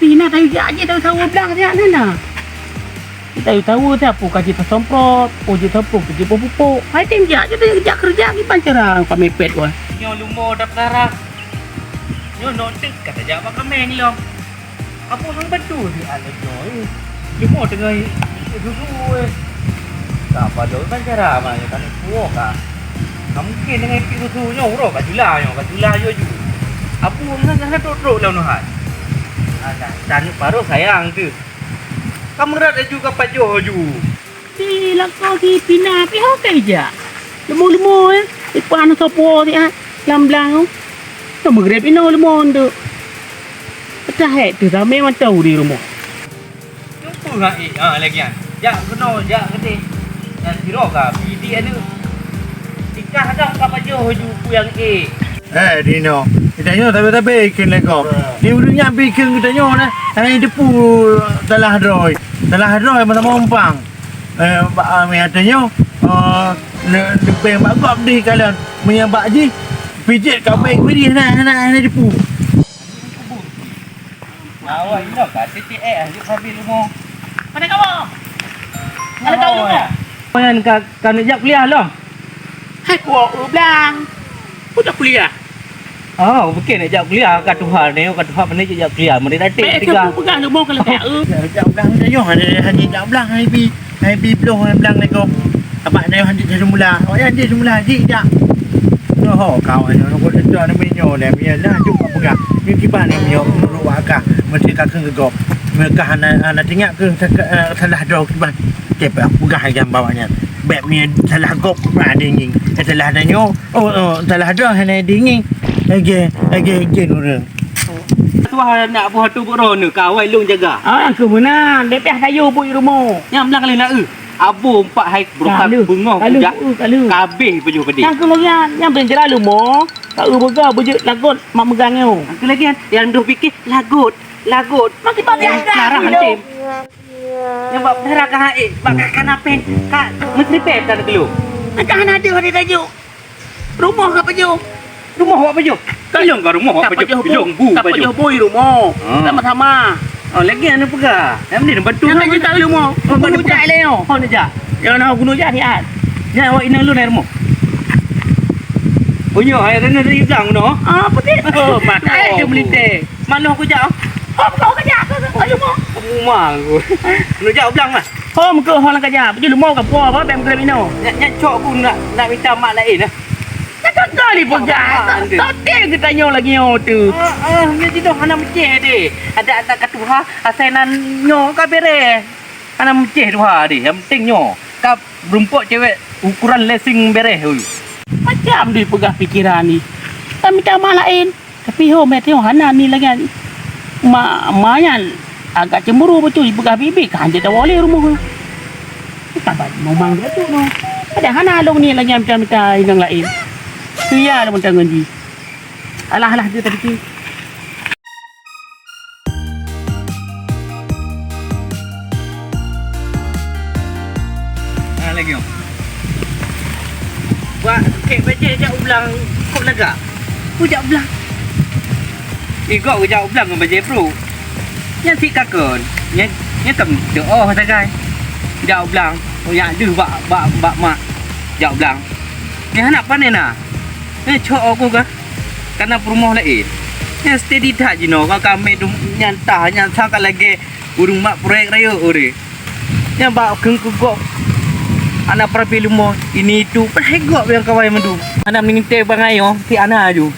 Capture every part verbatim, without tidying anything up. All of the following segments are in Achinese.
Pih na tayue jak jih, tayue saweue blang siat na. Tayue saweue siat, peue ka jiteusemprot, peue jiteupeue, peue jipupuk. Hai tem jak jih, tayue jak keureuja kiban cara ka mepet wah. Nyoe leumo dah peurara. Nyoe nontek ka tajak bak kaméng lom. Abu hang beutôi di aneuk nyoe. Cuma teungoh susu, eh. Ka padahai ban cara ma nyoe kan puwoe ka. Ka mungkin dengan pik susu nyoe uroe ka jula nyoe, ka jula yo ju. Abu ngan hana trok-trok lom nyoe hai. Alah, taneuk paro sayang teuh. Ka meurat laju ka pajoh laju. Di lakoe si Pina pih ho ka ija. Leumo-leumo, eh. Ipan soe po siat lam blang. Ka meugreb inoe leumo tu. Peucah hek teuh ramé mantong di rumoh. Cuba ha eh, ha lagi ah. Jak keunoe, jak keudeh. Dan siro ka, bidi anu. Tikah dah ka pajoh ju kuyang eh. Eh, Dino. Kita nyoe tabe-tabe ikheun lego. Di ureueng nyan bikheun kita nyoe nah. Hana jiteupeu salah droe. Salah droe masa mompang. Eh, bak, ah, mi ata nyoe, eh, ne, neubeng bak gob dih kalon. Meunyoe bak jih, pijit ka bek bidih hana, hana, hana jiteupeu. Awak inong ka titik eh, yuk habis leumo. Mana kamu? Ada kau leumo? Kan ka, ka neujak kuliah lom. Hai kuok u blang. Ku jak kuliah. Oh, mungkin neujak kuliah ka tuha ni, ka tuha mana jak kuliah. Mari datik tiga. Pegang leumo kalau tak. Jak blang tu nyoh, hanya, hanya jak blang, hai bi, hai bi bloh, hai blang lego. Abang ni hanya jadi mula. Oh ya, jadi mula, jadi jak. Oh, kawan, aku dah tu ada minyo dah, minyo dah, cuba pegang. Ni kiban ni minyo, menurut wak ka, mesti ka keu gop. Mereka hana, hana tinggal ke, eh, salah dong kiban. Okey, pegang aja bawahnya. Bek minyo salah gop, kiban dingin. Eh, salah dah nyoh. Oh, oh, salah dah hana dingin. Oke, oke, oke, nurun. Tuah nak buah tu buroe ni, kawai lôn jaga. Ah, keu meunan, depeh kayu bui rumoh. Nyang blang laén na eu. Abo empat hai beurokah beungoh kujak. Kabeh pajoh padé. Nyang keu lôn nyan, nyang blang jera lumo, ka eu beuga beujeuet lagot mak meugang nyoe. Nyang keu lagi nyan, nyang droe pike lagot, lagot. Makin banyak dah. Nyang bak dara ka hai, bak ka, ka na peng, ka meuteuripée ka geulong. Ka hana deuh ada tajuk. Rumoh ka pajoh. Rumoh awak pajoh? Ilong ka rumoh awak pajoh. Ilong bu ka pajoh. Pajoh bui rumoh. Ha. Sama-sama. Oh, lagi anu peugah. Yang ni bantu. Yang lagi tak rumoh. Oh, bantu jak le. Oh, ni jak. Yang nak guna jak ni ah. Ni awak inong lôn rumoh. Oh, nyoh, hai rena dari gang noh. Ah, putih. Oh, mat. Hai, dia melintang. Manoh kujak. Hom keu kajak keu, keu, keu leumo. Muma ku. Neujak u blang lah. Hom keu ho lam kajak. Baju leumo ka puo apa bèk meugreb inoe. Nyak, nyak cok ku nak, nak mita mak laén lah. Nyak gagal dipeugah. Tote geutanyoe lagèe nyoe tu. Ah, ah, nyak jinoe hana meucéh deh. Adak-adak ka tuha, asai nan nyoe ka bereh. Hana meucéh tuha deh. Yang penting nyoe ka rumpok cewek ukuran lesing bereh. Ui. Macam dipeugah pikiran ni. Ka mita mak laén. Tapi ho meuteumèe hana ni lagèe ma, ma nyan agak cemburu beutôi jipeugah bibi ka hanjeuet tawoe lé rumoh. Tabat memang dia tu noh. Padahai hana lôn ni lagèe mita-mita inong laén. Keuya lôn mantong ngon jih. Alah-alah dia tadi tu. Ha, lagèe nyoe. Bak kèk bajèe jak u blang kok lagak. Ku jak u blang. Eh, gok jak u blang ngon bajèe brôk. Nyan sit kakon. Nyan, nyan kam teuoh sagai. Jak u blang. Oh, jak deuh bak, bak, bak mak. Jak u blang. Nyan hana panen na. Nyan cok ku kah. Kana peurumoh laén. Nyan steady that jinoe ka kamé dum nyan tah nyan sa ka lagèe ureueng mak proyek rayeuk ureueng. Nyan bak kheun keu gob. Anak perapi leumo ini itu padahai gob nyang kawai mandum. Anak meuningte bangai nyoe si Ana aju.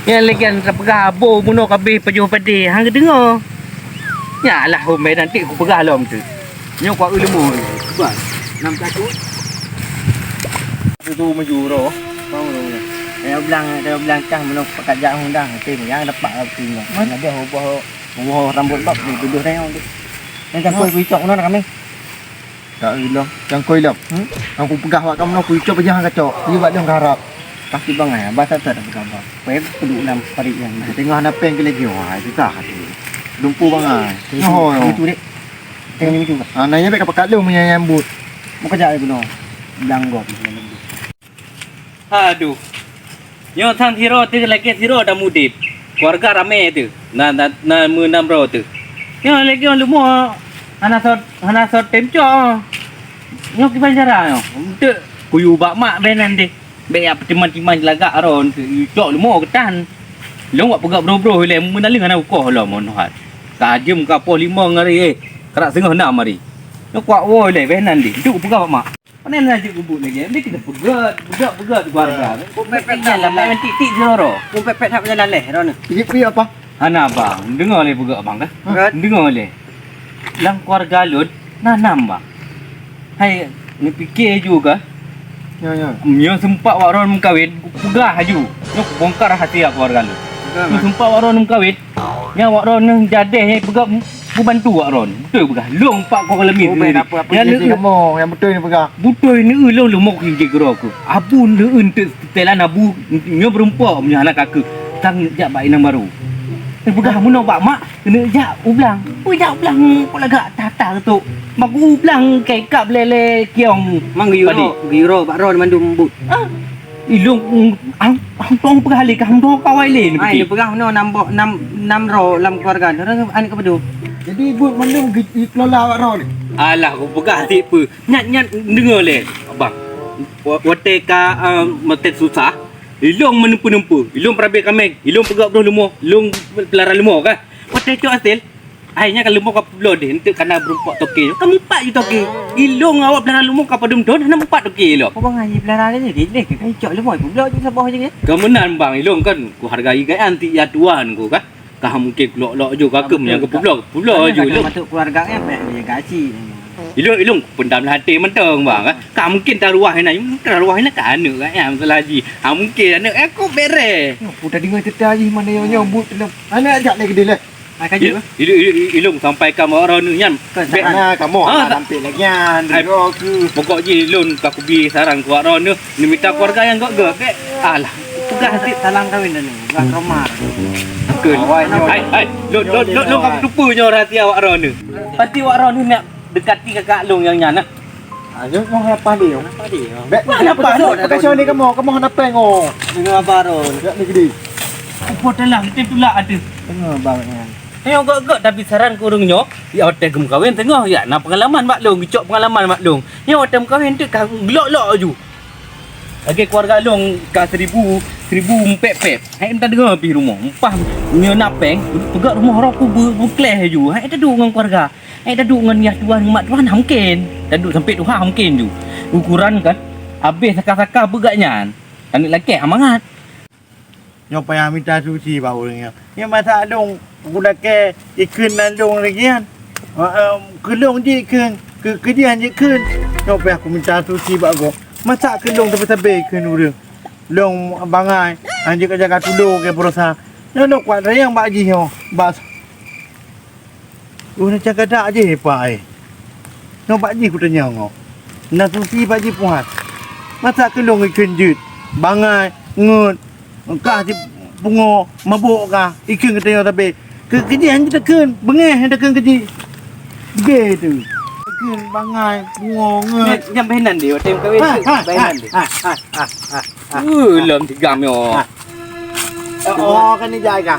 Nyan lagèe nyan tapeugah abo bunoe kabeh pajoh padé hang geudeungoe. Nyan alah hom bai nanti kupeugah lom tu. Nyoe kuat leumo. Kuat. Enam satu. Itu maju roh. Bang roh. Saya bilang, saya bilang cah menung pekerjaan Honda. Oke, yang dapat aku tinggal. Mana dia ubah, ubah rambut bab ni tuduh saya tu. Yang cangkul kuicok mana kami? Tak ilah, cangkul ilah. Hmm? Aku peugah awak kamu nak kuicok aja kacok. Dia buat dia harap. Pasti bang ai, abah tak tak peugah bang. Pai kudu ulang parit yang. Tengah ada peng ke lagi. Wah, susah hati. Lumpuh bang ai. Oh, itu dek. Tengok ni juga. Ah, nanya bek apa kat lu menyayang but. Mau kerja aku no. Bilang gop. Aduh. Nyoe sang sidroe teuh lagèe sidroe dah mudép. Keuluwarga ramé teuh. Na, na, na meunam droe teuh. Nyoe lagèe nyoe leumo hana sot, hana sot tem cok. Nyoe kiban cara nyoe. Enteuk kuyue bak mak beh nan deh. Bèk yak peutimang-timang lagak ron, cok leumo geutan. Lôn wak peugah broh-broh ilèe, meunaleueng hana ukoh lom, mohon hat. Ka jeuem ka poh limong hari, eh, karak seungoh nam hari. Nyoe kuak woe ilèe beh nan deh. Enteuk peugah bak mak. Pane na jeuet geubuet lagèe nyan, deh kita peugah, peugah, peugah keluarga. Pepet-pet lam lain tiek-tiek sidroe. Pepet-pet hak jalan leh, ron. Ijip pi apa? Hana bang, deungoe lé peugah bang kah? Deungoe lé. Lam keluarga lôn na nam bang. Hai, neupiké ju kah? Nyo, nyo. Nyoe seumpat wak ron meukawen, kupeugah aju. Nyoe kubongkar rahasia keluarga lôn. Nyoe seumpat wak ron meukawen. Nyan wak ron nyoe jadeh nyang peugah pembantu wak ron. Beutôi peugah. Lôn pat kong leumin sendiri. Apa-apa nyang beutôi ni peugah. Beutôi ni lôn leumo keu jih keudroe keuh. Abu neueun teuk Telan abu nyoe beureumpok meunyoe hana ka keuh, ka neujak bak inong barô. Neupeugah meunoe bak mak, keuneuk jak u blang. Peue jak u blang, peue lagak that-that reutôk. Mak u blang kai kap lé-lé kiong. Mang geuyue padé. Geuyue bak droe mandum buet. Ah, ilong, ang, ang tong peugah lé, kah meudoe kawai lé. Ai, neupeugah meunoe nam boh, nam, nam droe lam keuluwarga. Droe aneuk keubeudoh. Jadi buet mandum geukelola bak droe ni. Alah, kupeugah cit peue. Nyan, nyan deungoe lé, abang. Wa-, watèe ka, eh, watèe susah, ilong meuneumpeue-neumpeue, ilong peurabé kaméng, ilong peugöt broh leumo, ilong peulara leumo kah. Watèe cok asél, hai nyan ka leumo ka peubloe deh, enteuk ka na beureumpok toke. Ka mupat ju toke. Ilong awak peulara leumo ka padum thon hana mupat toke ilong. Abang ai peulara lé, lé, lé, ka cok leumo peubloe ju saboh je. Ka meunan bang, ilong kan kuhargai gaya anti ya tuan ku kah. Ka mungken kulok-lok ju ka keuh nyang keupeubloe, peubloe ju ilong. Masuk keluarga kan payah jaga cik. Ilong, ilong pendam lam até mantong bang. Ka mungken taruwah inan, taruwah inan ka aneuk kan nyang masalah jih. Ha mungken aneuk eh kok bereh. Nyoe pun tadeungoe cerita jih mana nyoe nyoe buet dalam. Aneuk jak lé keudeh lé. Ha ka jeuet. Ilong, ilong, ilong sampaikan bak droeneuh nyan. Bèk na kamoe hana lampet lagèe nyan, droe keuh. Pokok jih lôn ka kubi saran keu droeneuh, neumita keuluwarga nyang göt-göt. Alah, peugah cit salam kawin dah ni, peugah Roma. Betul. Hai, hai, lôn, lôn, lôn, lôn ka kuteupeu nyoe rahsia awak droeneuh. Pasti awak droeneuh nak dekati kakak lôn nyang nyan nah. Ah, nyoe hana paih lé. Bèk, hana paih lé. Pakai sini kamoe, kamoe hana péng oh. Deungoe baron. Jak negeri. Upo telah, kita tulak ada. Deungoe bang nyan. Nyoe göt-göt tapi saran keu ureueng nyoe, ya watèe geumeukawen teungoh, ya na peungalaman bak lôn, geucok peungalaman bak lôn. Nyoe watèe meukawen teuk ka geulok-lok aju. Lagèe keuluwarga lôn ka seribu, seribu meupeuk-peuk. Hai mita deungoe pih rumoh, muphom nyoe na péng, peugöt rumoh roh kubeu beukleh aju. Hai taduek ngon keuluwarga. Hai taduek ngon yah tuan ngon mak tuan, ha mungken. Taduek sampai tuha, ha mungken ju. Ukuran kan, habéh saka-saka beugat nyan. Aneuk lakèe amangat. Nyoe payah mita susi bak ureueng nyoe. Nyoe masak lôn, ku lakèe ikheun nan lôn lagèe nyan. Keu lôn jih ikheun, keu, keu jih han jikheun. Nyoe payah kumita susi bak gob. Masak keu lôn sabe-sabe ikheun ureueng. Lôn bangai, han jeuet jaga tudoe keu peurasa. Nyoe lôn kuat sayang bak jih nyoe. Bak Ueh, na cagadak jih, Pak, eh. Nyoe bak jih kutanyong, oh. Na susi bak jih puhan. Masa keu lôn ikheun jeuet, bangai, ngeut, kah jipungo, mabök kah, ikheun geutanyoe sabe. Keu, keu jih han jeuet takheun, beungéh han takheun keu jih. Degé tu. Takheun bangai, pungo, ngeut. Nyan, nyan bak inan deh, watèe meukawen tu, bak inan deh. Ha, ha, ha, ha. Uh, lom tigam nyoe. Oh, kan ni jai kah?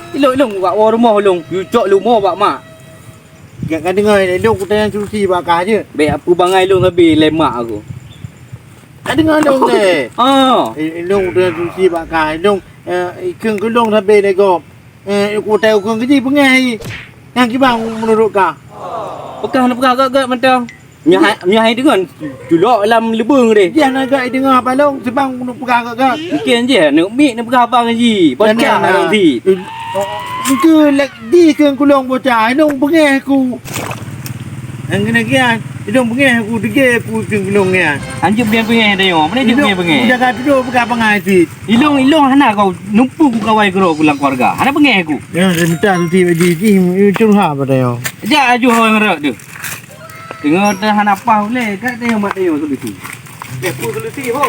Ilong, ilong, bak woe rumoh ilong. Yue cok leumo bak mak. Jak ka deungoe, ilong kutanyong susi bak kah jeuet. Bèk peue bangai ilong sabe lé mak aku. Ka deungoe ilong lé. Ah. I-, ilong kutanyong susi bak kah, ilong, eh, ikheun keu ilong sabe lé gob. Eh, kutai ukheun keu jih beungéh. Nyang kiban meunurot kah? Peugah neupeugah göt-göt mantong. Nyoe hai, nyoe hai deungon culok lam leubeng deh. Jih na göt deungoe apa lôn, sebang keuneuk peugah göt-göt. Mungken jih aneuk miet neupeugah abang jih. Bocah na, na. Lôn si. Engke lé jih keu kulong bocah, inong beungéh ku. Nyang keuneuk kian, inong beungéh ku, degé ku keu kulong nyan. Hanjeuet beungéh-beungéh tanyoe, mana jeuet beungéh-beungéh? Jaga tudoe peugah bangai cit. Ilong, ilong hana kau numpu ku kawai keudroe ku lam keuluwarga. Hana beungéh ku. Ya, saya minta nanti bagi jih, curhat pada yo. Jak aju awai ngeurok tu. Teungoh teuh hana paih ulèe, kat teuh mat teuh solusi. Eh, peue solusi, ho?